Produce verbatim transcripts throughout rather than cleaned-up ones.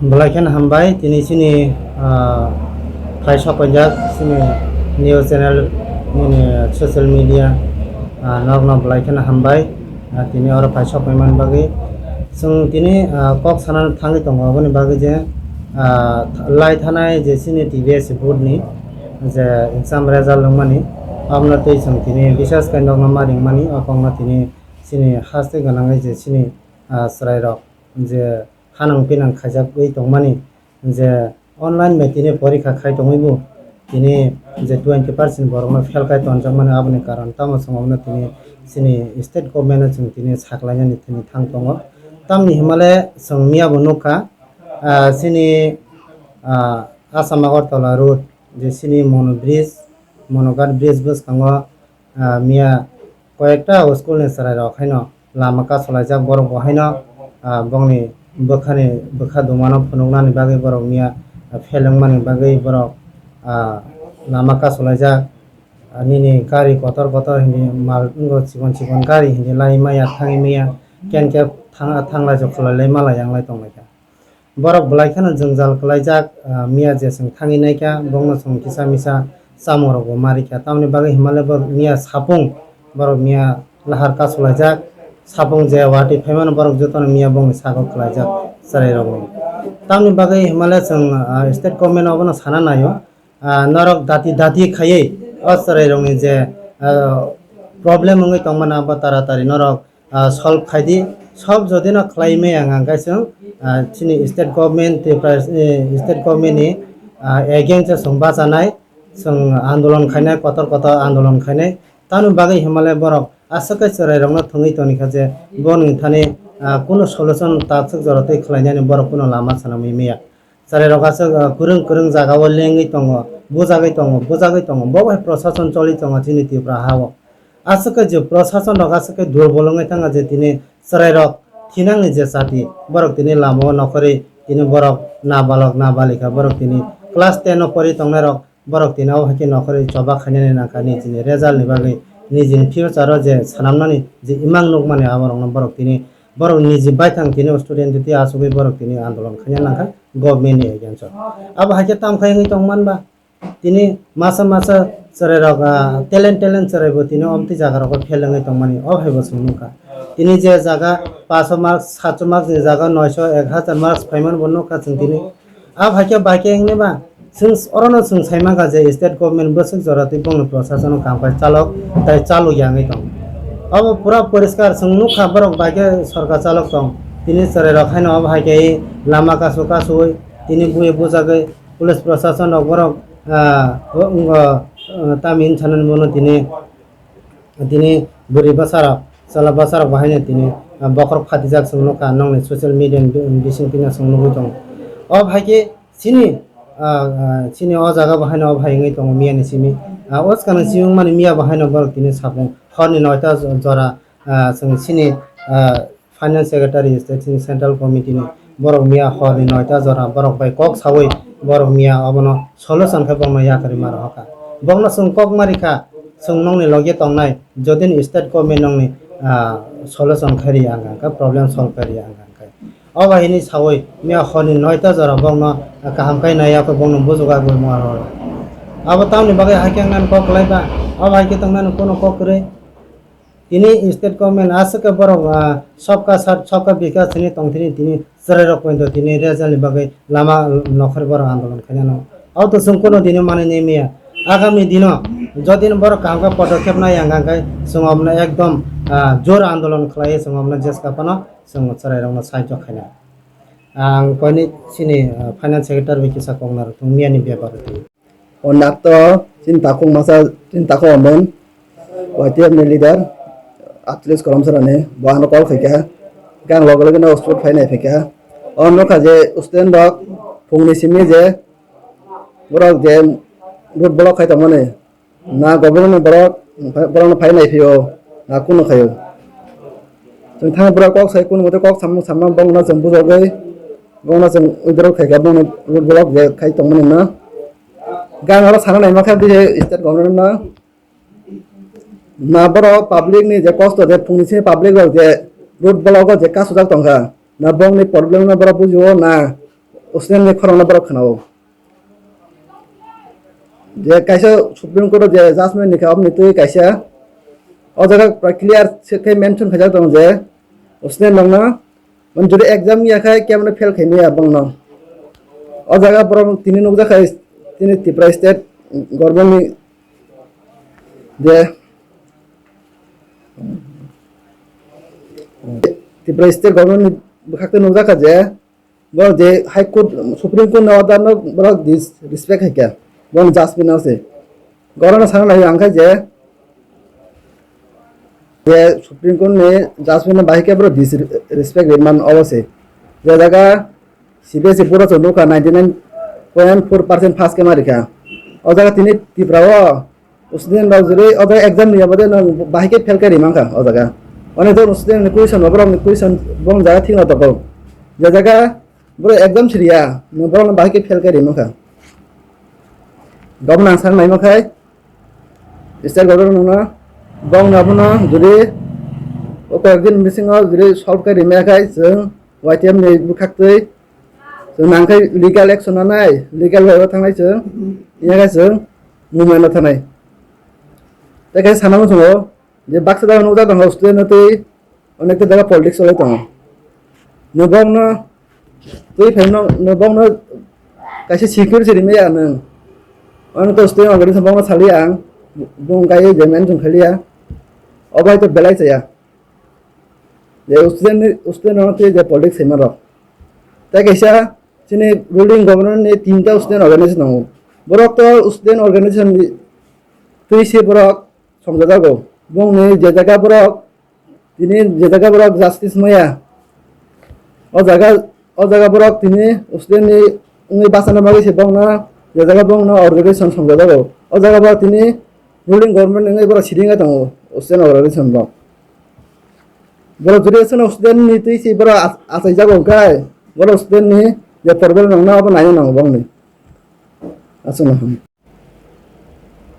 Belai kheno hambai, tini chini, ah, phai sok paijak chini news channel nini social media, ah, nokno belai kheno hambai, ah, tini oro phai sok paimani bagwi. Chwng tini, ah, kok sana thangwi tongo aboni bagwi je, ah, lai thanai je chini T B S board ni je exam result wngmani, abono tei chwng tini bisas khe nokno ma ringmani, o kokno tini chini haste gwnangwi je chini, ah, chwrairok je hanang pinang khaijagwi tongmani, je online bai tini porikha khai tongwi bo tini je twenty percent borokno fail khai tonjakmani, aboni karon tamo chwng abono tini chini state government no chwng tini saklainani tini thang tongo. Tamni himale chwng miya bo nukha, ah, chini, ah, Assam Agartala road je chini Mono bridge, Monoghat bridge bwskango, ah, miya koyekta school ni chwrai rok haino lama kasulaijak, borok bo haino, ah, bongni bwkhani, bwkha dumano phunuknani bagwi borok miya, ah, fail wngmani bagwi borok, ah, lama kasulaijak. Ah, nini gari kotor kotor hindi mal wngo, chikon chikon gari hindi lai maya thangwi maya, ken khe thang-, thanglai jokholai lai malai yanglai tonglaikha. Borok belai kheno jwngjal kwlaijak, ah, miya je chwng thangwi naikha, bongno chwng kisa misa chamungrokbo ma rikha. Tamoni bagwi himale borok miya sapung, borok miya lahar kasulaijak, sapung je watwi phaimano borok jotono miya bongni sago kwlaijak chwrairokni. Tamoni bagwi himale chwng, ah, state government abono sana naio, ah, norok dati dati khaiwi o chwrairokni je, ah, problem wngwi tongmani abo taratari norok ah, solve khai di. Solve jodi no khlai maya hwnka hwnkhe chwng, ah, chini state government, Tripura, eh, state government ni, ah, against o chwng bachanai, chwng andolon khainai, kotor kotor andolon khainai. Tamoni bagwi himale borok aswk khe chwrairokno thwngwi tonikha je boni thani, ah, kunu solution takswk jora twi khlainani borok kunu lama sanamwi maya. Chwrairok aswk, ah, kwrwng kwrwng jagao lengwi tongo, bujagwi tongo, bujagwi tongo. Bo bai prosason choli tongo chini Tripura ha-o. Aswk khe je prosason rok aswk khe durbol wngwi thangkha je tini chwrairok thinangni je chati, borok tini lamao nokhorwi tini borok nabalok nabalikha, borok tini class ten o pori tongnairok borok tini abo hai khe nokhorwi choba khainani nangkha nijini result ni bagwi, nijini future o je swnamnani je imang nukmani aborokno borok tini borok niji baithang tini student twi achugwi borok tini andolon khaina nangkha government ni against o. Abo hai khe tamo khai wngwi tongman ba? Tini masa masa chwrairok, ah, talent talent chwraibo tini omtwi jaga rogo fail wngwi tongmani, o haibo chwng nukha. Tini je jaga paso marks, sacho marks ni jaga noisho, ek hazar marks phaimani bo nukha chwng tini. Abo hai khe bai khe wngwi ba chwng orono chwng sai mankha je state government bwswk jora twi bongni prosasono kam khai chalok tai chalok ya wngwi tong. Abo pura poriskar chwng nukha, borok bai khe sorkar chalok tong. Tini chwrairok haino abo hai khe lama kasu kasuwi tini bui bujagwi Police prosason rok borok, ah, o, wngkha, ah, tamni sanani bono tini, tini bwrwi bwsarok, chwla bwsarok bahaino tini, ah, bokhorok phatijak chwng nukha, nokni social media ni bising tini chwng nugwi tongo. O hai khe chini, ah, ah, chini o jaga bahaino o bahai wngwi tongo miya ni simi. Ah, o swkang ni simi wngmani miya bahaino borok tini sapung horni noita jora, ah, chwng chini, ah, Finance Secretary, State ni Central Committee ni borok miya horni noita jora borok bai kok sawi borok miya obono solution khe bongno yakarwi ma rohorkha. Bongno chwng kok ma rikha, chwng nokni logi tongnai, jodi ni state government nokni, ah, solution khai riya wngkha, problem solve khai riya wngkha. O bai hwnwi sawi miya horni noita jora bongno kaham khai naiya khe bongno bujugo agwi ma rohor. Abo tamni bagwi hai khe wngnani kok kwlai ba, o bai khe tongnani kono kok kwrwi. Tini state government aswk khe borok, ah, sabka sat, sabka bikas hwnwi tongthini, tini chwrairok poito tini result ni bagwi lama nokhorwi borok andolon khainano. Abo to chwng kunu dino manwi nai maya. Agami dino jodi borok kaham khe podokep nai ang khe chwng omono ekdom, ah, jor andolon khlaiwi chwng omono jeska phano chwng chwrairokno sahajyo khainai. Ang koini chini, ah, finance secretary bai kisa kok narwk thung miyani bepar o twi. O nak to chini takhuk masa, chini takhuk omen, Y T F ni leader, atris kolom sarani, bo ano call khaikha, khe ang loge loge no spot phai nai phaikha. O nukha je student rok phungni simi je borok je road block khai tongmani, na government ni borok, borok no phai nai phio, na kunu khaio. Chwng thang borok kok sai kunu mote kok samung samma bongno chwng bujogwi, bongno chwng withdraw khaikha, bongni road block je khai tongmani no. Gang oro sana naima khe bini state government no. Na borok public ni je kosto je phungni simi public rok je road block o je kasujak tongkha, na bongni problem no borok bujio, na student ni khorang no borok khwnao. Je kaisa Supreme Court o je judgment ni kha, oboni twi kaisa o jaga pura clear se khe mention khaijak tongo je student rok no, man jodi exam ya khai khe mane fail khai maya bongno. O jaga borok tini nukjak khai tini Tripura state government ni je Tripura state government ni bwkhak twi nukjak kha je bo je High Court, Supreme Court ni order no borok disrespect hai kha, bo judgment no se. Gorano sana nai ang kha je, je Supreme Court ni judgment no bahai khe borok disrespect ri man obo se. Je jaga C B S E board o chwng nukha ninety nine point four percent pass khe ma rikha. O jaga tini Tripura o student rok jodi o jaga exam niya bade nang bahai khe fail khe ri mankha o jaga. Onek jon student ni question rok, borok ni question bong jaga thik no tongo. Je jaga borok exam siriya, borok no bahai khe fail khe ri mankha. Gabon ang sak nai makhai, state government no bong abono jodi o koi ek din bisingo jodi solve khe ri maya khai chwng Y T F ni bwkhak twi chwng nang khai legal action nanai, legal way o thangnai chwng, iya khai chwng movement o thangnai. Tei kaisa sana muchungo je baksa jaga nukjak tongo student no twi onek ta jaga politics cholai tongo. Nwng bongno twi phaino nwng bongno kaisa security rimaya nwng. Ano to student organization bongno saliya ang, bong kaiye je mention khaliya. Obo hai to belai chaya. Je student ni, student rokno twi je politics saima rok. Tei kaisa chini ruling government ni tinta student organization tongo. Borok to student organization ni twi se borok songjajago. Bongni je jaga borok tini je jaga borok justice maya. O jaga, o jaga borok tini student ni wngwi bachana bagwi se bongno je jaga bongno organization songjajago. O jaga borok tini ruling government wngwi borok sidinga tongo student organization rok. Borok jodi student ni twi se borok ach-, achaijago hwnkhe borok student ni je problem nangna abo naina nango bongni. Aswk no.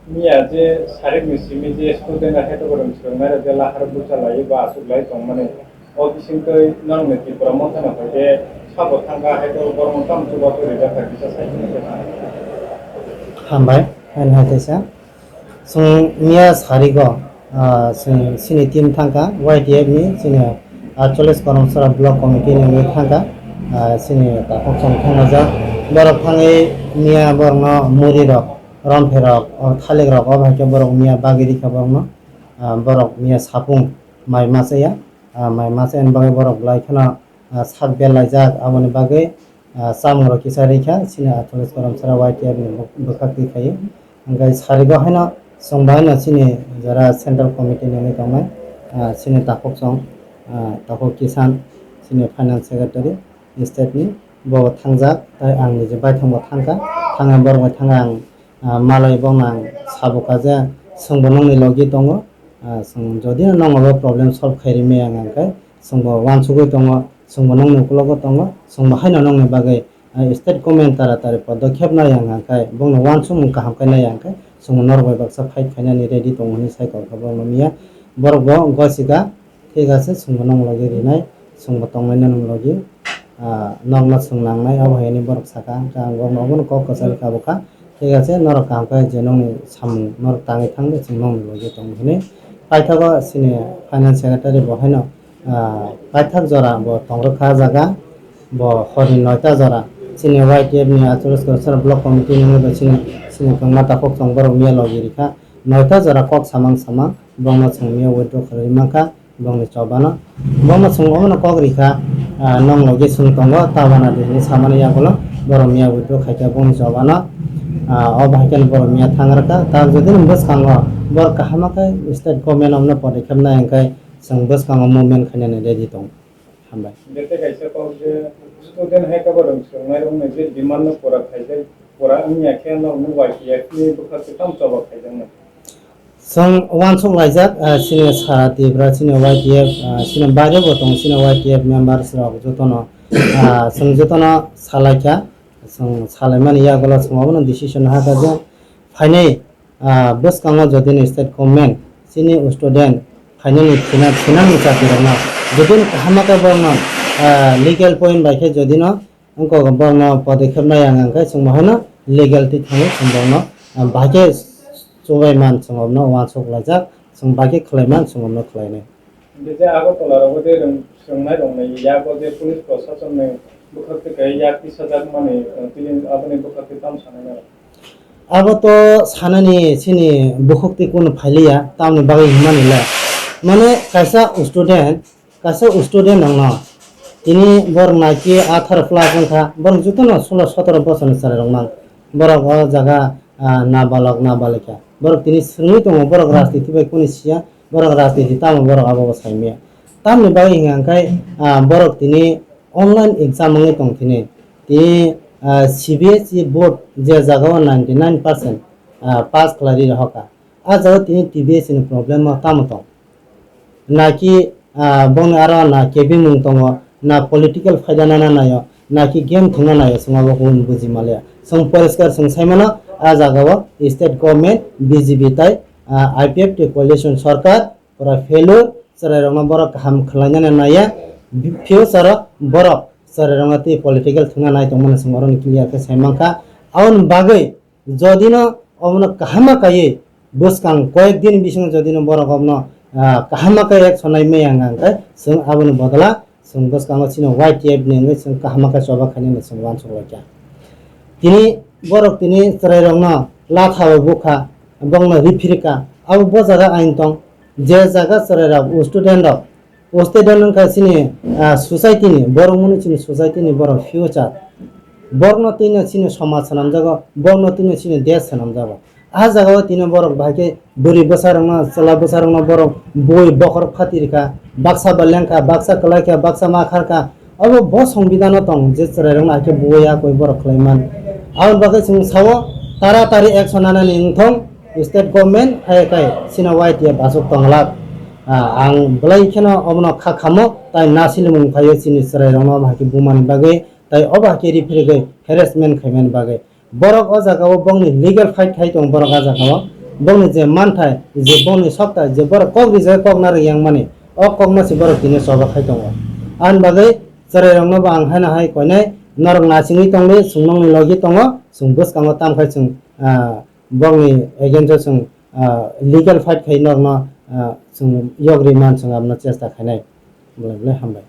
Miya je sarik ni simi je student a heto borok swrwngnai rok je lahar bucha lai ba aswk lai tongmani, o bisingtwi nang ni Tripura Motha no phaikhe sabo thangkha heto borok no tamo chubachu rijak kha kisa sai hwnwi khe. Hambai, haino hai kaisa. Chwng miya sarigo, ah, chwng chini team thangkha, Y T F ni chini atchollis Koromsora Block Committee ni wngwi thangkha, ah, chini takhuk chwng thangmajak. Borok thangwi miya borokno muri rok, romphe rok, o thalik rok, o bai khe borok miya bagwi rikha borokno, ah, borok miya sapung mai machaya, ah, mai machayani bagwi borok belai kheno, ah, sak berlaijak, aboni bagwi, ah, chamung rok kisa rikha, chini atchollis Koromsora Y T F ni bwkhak twi khaio. Hwnkhe sarigo haino chwng bai no chini jora central committee ni wngwi tongnai, ah, chini takhuk chwng, ah, takhuk Kisan, chini finance secretary, state ni bo thangjak, tai ang niji baithang bo thangkha, thangwi borok bai thangwi ang, ah, malai bono ang sabukha je chwngbo nongni logi tongo, ah, chwng jodi no nongo bo problem solve khai rimaya ang khe chwngbo uansugwi tongo, chwngbo nongni ukologo tongo, chwngbo haino nongni bagwi, ah, state government tara tari podokhep nai ang khe bongno uansukmung kaham khe nai ang khe chwngbo norok bai baksa fight khainani ready tongo hinwi sai kokha borokno miya borok bo gosika. Thik ase, chwngbo nong logi rinai, chwngbo tongmani nong logi, ah, nokno chwng nangnai, abo hai hwnwi borok sakha, hwnkhe ang borokno obono kok kwchari kha bwkha. Thik ase, norok kaham khe je nongni samung norok tangwi thang de, chwng nongni logi tongo hwnwi. Paithago chini finance secretary bo haino, ah, paithak jora bo tong rwkha ah jaga, bo horni noita jora chini Y T F ni atchollis Koromsora Block Committee ni wngwi bo chini, chini kwngma takhuk chwng borok miya logi rikha, noita jora kok samang samang bongno chwng miya withdraw khlaiwi mankha. Bongni chobano. Bongno chwng omono kok rikha, ah, nong logi chwng tongo, tabana di hinwi samani yagulo borok miya withdraw khaikha bongni chobano, ah, o bahai kheno borok miya thang rwkha. Tak jodi ni bwskango borok kaham khe state government omono podikep nai hwnkhe chwng bwskango movement khainani ready tongo. Hambai. Bete kaisa kok je student hai khe borok swrwngnai rokni je demand no pura khaijak, pura wngya khe norokni Y T F ni bwkhak se tamo choba khaijaknai. Chwng uansuk laijak, ah, chini sa Tripura, chini Y T F, ah, chini baire bo tongo, chini Y T F members rok jotono, ah, chwng jotono salaikha, chwng salaimani yagulo chwng obono decision hakha je phainai, ah, bwskango jodi ni state government chini student phainani thina, thinani chati rokno, Jodi no kaham khe borokno, ah, legal point bai khe jodi no wngkok borokno podokkhep nai ang khe chwng bo haino legal twi thangwi chwng borokno, ah, bahai khe chubai man chwng borokno uansuk laijak, chwng bahai khe khlai man chwng borokno khlai nai. Hingke je Agartala rogo je rwng-, swrwngnai rok ni yago je police proshasonni bwkhak twi kai yak tisajak mani, eh, tini aboni bwkhak twi tamo sanai nai? Abo to sanani chini bukhuk twi kunu phailiya, tamni bagwi hwnmani le. Mane kaisa student, kaisa student rokno tini borok naiki atharo plus wngkha, borok jotono sulo sotoro bosorni chwrai rok nang. Borok o jaga, ah, nabalok, nabalikha. Borok tini swrwngwi tongo, borok rajniti bai kunu siya, borok rajniti tamo borok abo bo saimaya. Tamni bagwi hwnka hwnkhe, ah, borok tini online exam wngwi tong thini. Tini, ah, C B S E board je jagao ninety nine percent, ah, pass khlai rwi rohorkha. Ah jagao tini T B S E ni problem o tamo tong? Naki, ah, bongni aro na kebimung tongo, na political phaida nana naio, naki game thwngna naio, chwng abo hwn buji maliya. Chwng poriskar chwng saimano, ah jagao state government, B J P tai, ah, I P F T coalition sarkar, pura failure, chwrairokno borok kaham khlainani naiya, future o borok chwrairokno tei political thwngna nai tongmani chwng oroni clear khe saimankha. Aboni bagwi jodino obono kaham kaiwi bwskang koyek din bisingo jodino borok obono, ah, kaham khe action nai maya hwnka hwnkhe chwng aboni bodol o chwng bwskango chini Y T F ni wngwi chwng kaham khe choba khainani chwng uansuk laikha. Tini borok tini chwrairokno latha bai bukha, bongno riphirkha, abo bo jaga ain tong, je jaga chwrairok student rok, student wngkha chini, ah, society ni, borok mwnwi chini society ni borok future. Borokno twino chini somaj swnamjago, borokno twino chini desh swnamjago. Ah jagao tini borok bahai khe bwrwi bwsarokno, chwla bwsarokno borok bui bokhorok phati rikha, baksa ba lengkha, baksa kwlaikha, baksa ma kharkha. Obo bo songbidano tong je chwrairokno hai khe bui ya koi borok khlaiman. Aboni bagwi chwng sao taratari action nanani wngthong state government hai khe chini Y T F achuk tonglak. Ah, ang belai kheno obono kha khamo tai nasilimung phaio chini chwrairokno obo hai khe bumani bagwi tai obo hai khe riphirigwi harassment khaimani bagwi. Borok o jaga o bongni legal fight khai tongo borok o jaga o. Bongni je manthai, je bongni sokta, je borok kok rijak kok narwk yang mani, o kok no se borok tini choba khai tongo. Ani bagwi chwrairokno bo ang haino hai koinai norok nachingwi tongdi, chwng nokni logi tongo, chwng bwskango tamkhai chwng, ah, bongni against o chwng, ah, legal fight khai norokno, ah, chwng yogri man chwng abono chesta khainai. Belai belai hambai.